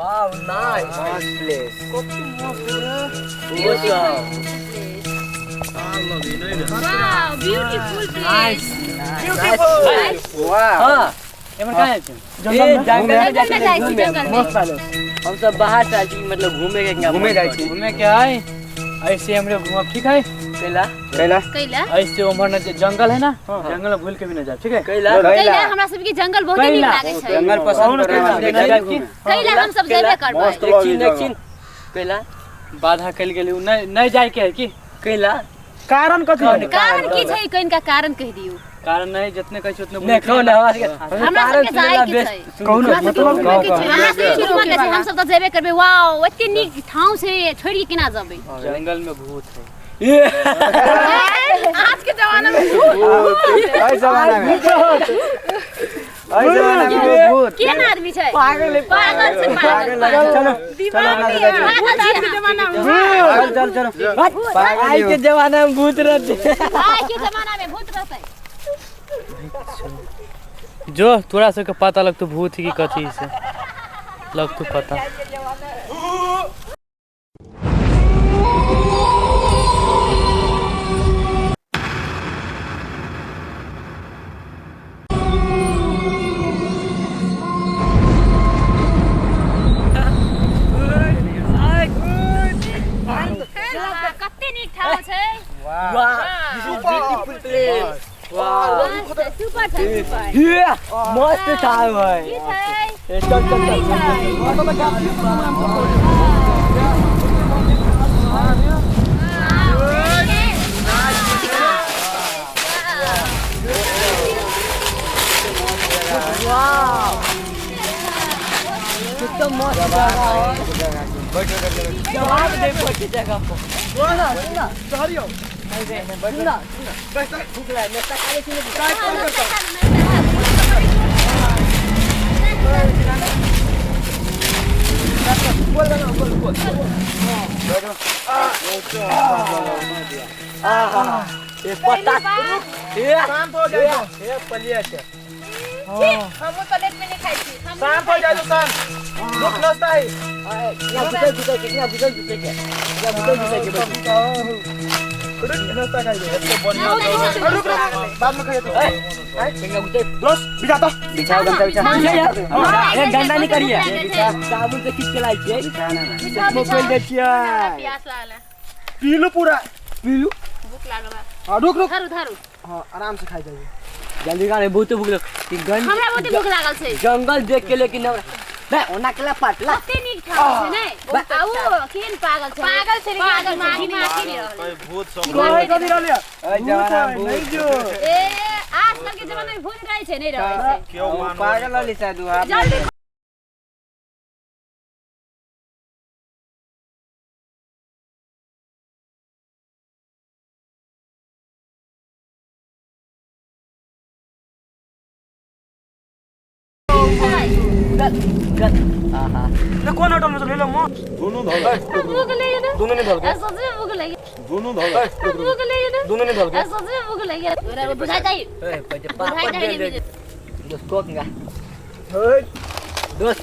Wow, nice. मस्त place. Awesome. Wow, beautiful place. Nice. वाह। हाँ, एमहर कहाँ आयल छी? ए, जंगल में? जंगल में जंगल में जाइ छी, घूमे। जंगल में। मस्त पैलेस। हम सब बाहर से आयल छी, मतलब घूमे के। घूमे जाइ छी। घूमे के आए ऐसे हमरे घूमब, ठीक है? कैला? कैला? कैला? ऐसे उम्हर न जंगल है ना, जंगल में भूल के भी न जाए, ठीक है? कैला? कैला हमरा सबके जंगल बहुत नीक कैला। लागै छै। जंगल पसंद कौन करे कैला? हमरा न जाए की? कैला हम सब जेबे करबै। मस्त। एक चीज, एक चीज। कैला? बाधा कल गेली, उ नहीं नहीं जाए के है की? कैला? कारण कथी है? कारण की छै? कनिका कारण कहि दियौ। कारण नहीं, जितने कहै छी उतने नहीं, कौन हमरा सबके हमरा कारण सबके सुनेला जाय के बेस्ट। छै। कहू ने, मतलब हमरा सबके घूमऽ के छै, हम सब तऽ जेबे करबै। वाओ, एते नीक ठाउँ छै, छोड़ि के केना जेबै? जंगल में भूत है। आज के जमाना में भूत? एहि जमाना में, एहि जमाना में भूत? केहन आदमी छै? पागल है। पागल छै, पागल, पागल। चलो। दिमाग चलो, नहीं है। पागल भूत आज छी के अहाँ। जमाना में? चल चल चलो, पागल। आई के जमाना में भूत रहते। आइ के जमाना में भूत रहतै? जो तोरा सबके पता लगतो भूत की कथी से लगतो पता। कते नीक ठाउँ छै। वाह, this is beautiful place. वाह। मस्त छै, सुपर छै, सुपर। ये मस्त ठाम है। की छै? ए, चल चल चल। छै। कितना मस्त जगह है। जवाब दे पड़े जगह पर। सुन ना, सुन ना। चढ़ियौ। सुन ना, सुन ना। भूख लागल, नाश्ता खा लै छी ने। बोल ना, बोल बोल। आहा, ये पत्ता, ये शांत हो जाए। ये प्लेट। हमहूँ प्लेट में नहीं खाइ छी। शांत हो जाए, शांत। रुक, नाश्ता है। यहाँ घुसे घुसे के, यहाँ घुसे घुसे के, यहाँ घुसे घुसे के बैठो। रुक, नाश्ता खाइ दे। रुक रुक, बाद में खाइए तो। गंगा घुसे। दोस्त, बिछा तो। बिछाओ गमछा, बिछाओ। हाँ, ए, गंदा नहीं करिए। साबुन से खींच के लाई छियै। मोबाइल दै छियै। प्यास लागल है। पी लू पूरा। पीलू। भूख लागल है। हाँ, रुक रुक। धरू धरू। हाँ, आराम से खाई जाइए। जल्दी गाने, बहुत भूख लग कि गंज। हमरा बहुत भूख लागल छै। जंगल देख के, लेकिन हमरा बे ओना केला पाटला। कते नीक ठाउँ छै नै? आ उ केहन पागल छै? पागल छै, लेकिन पागल छै, दिमाग दिमाग नहि रहलै। भूत सब। कहे कथी रहलियै? एहि जमाना में नहीं भूत? जो। ए, आजकल के जमाना में भूत रहै छै, नहि रहै छै। क्यों? ओ पागल रहली शायद उ आप। जल्दी। चल चल, आहा। ना, कोन होटल में चल ले मो? दोनों धल। भूख लागि गेल। दोनों नहीं धल के। सच में भूख लागि। दोनों धल। भूख लागि गेल। दोनों नहीं धल के। सच में भूख लागि गेल। बुझाइ जाइ। ए, पहिले बुझाइ पापड़ जाइ दे नहि। दे दोस्त, कोक दोस्त।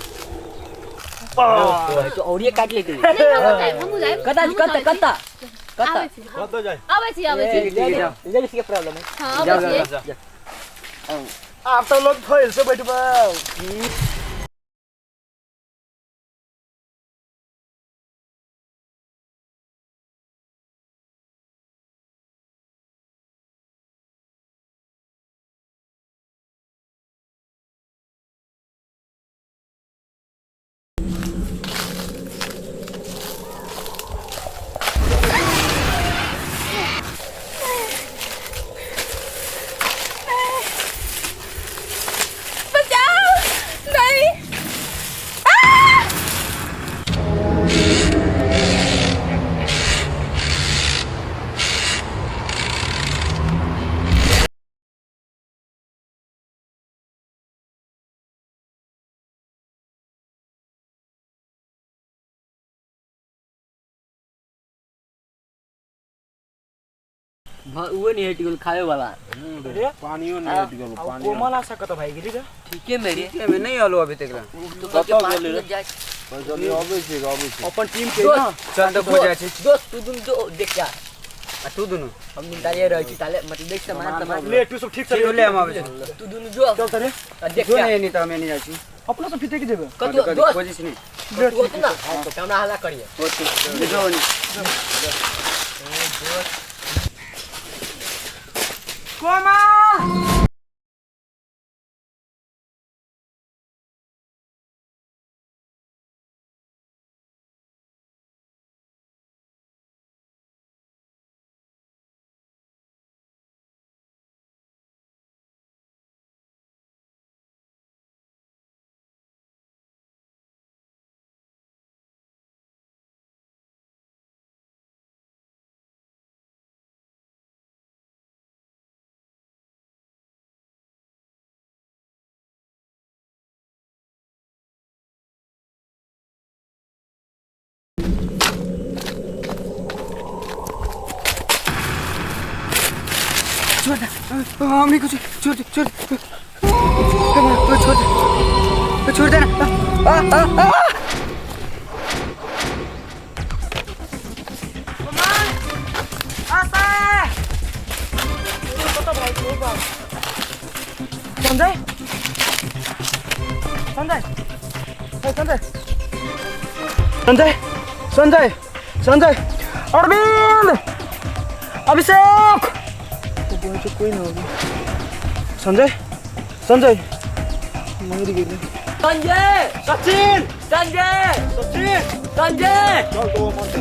तो और ये काट लेते। हमहूँ जायब। कता कता कता कता? आबै छी। कतऽ जाय? आबै छी, आबै छी। ले, इसके प्रॉब्लम है। हँ, आबै छी। आप तो लोग फैल से बैठबा। बचाओ, नहीं। वो नहीं हट गेल खाए वाला। पानियो नहीं हटि गेल पानी। कोमल आशा कत भाइ गेली रे? ठीके मेरे। में नहीं आलो अभी तक। तो कते 5 मिनट जाय। जल्दी अबै छी, अबै छी। अपन टीम के ना। चल तो खोज जाइ छी। दोस्त तू दुनु जो देख जा। आ तू दुनु? हम दुनु ताले रहै छी, ताले मतलब देख सामान सामान। ले तू सब ठीक से ठीक ले, हम आबै छी। तू दुनु जो। चल तरे। आ देख जो जा। नहीं, नहीं तो हम नहीं जाइ छी। अपना सब फिटे के जेबे। कतौ दोस्त खोजै छी नि। तू होत ना तो हमरा हल्ला करिए। होत जो नि। कोमा छोड़ दे, हमनी को छोड़ दे, छोड़ दे, छोड़ दे, छोड़ दे ना। आ आ आ संजय, संजय, संजय, संजय, संजय, संजय, अरविंद, अभिषेक, कोई ना होगी। संजय, संजय, मर गेले। संजय, सचिन, संजय, सचिन, संजय। चल तो मन से।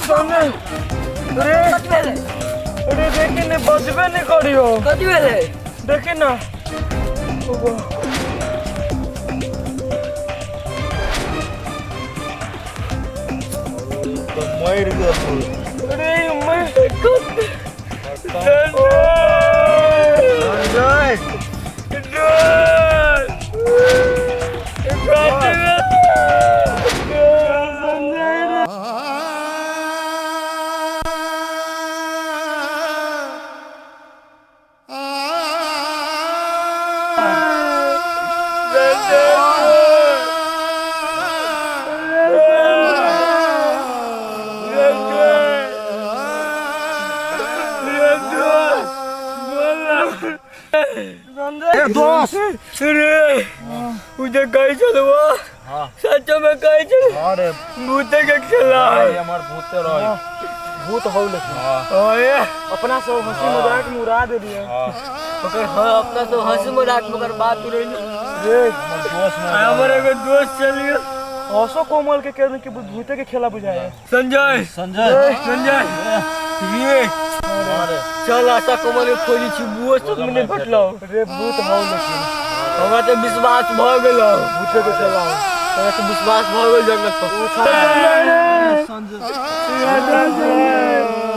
संजय, अरे कथी भेलै? अरे देखी ने बजबे नहीं करियो। कथी भेलै? देखी ना। ओगो। तो मर गेल। अरे मैं संजय, दोस्त रे उधर कहीं चलवा। सच में कहीं चल। अरे भूते के खेला है हमार भूते रहे। भूत हो लेकिन ओए अपना सब हंसी मजाक में उड़ा दे दिया। मगर हां अपना सब हंसी मजाक मगर बात उड़ैली रे। दोस्त हमर एगो दोस्त चलियो हंसो कोमल के कहने के भूते के खेला बुझाए। संजय, संजय, संजय ये चल आशा कोमल के खोजी छी, बुओ सब में नहीं भेटलो रे। भूत हो लेकिन हमरा तो विश्वास भ गेलो भूते के खेला। हमरा तो विश्वास भ गेल जंगल पर। संजय, संजय।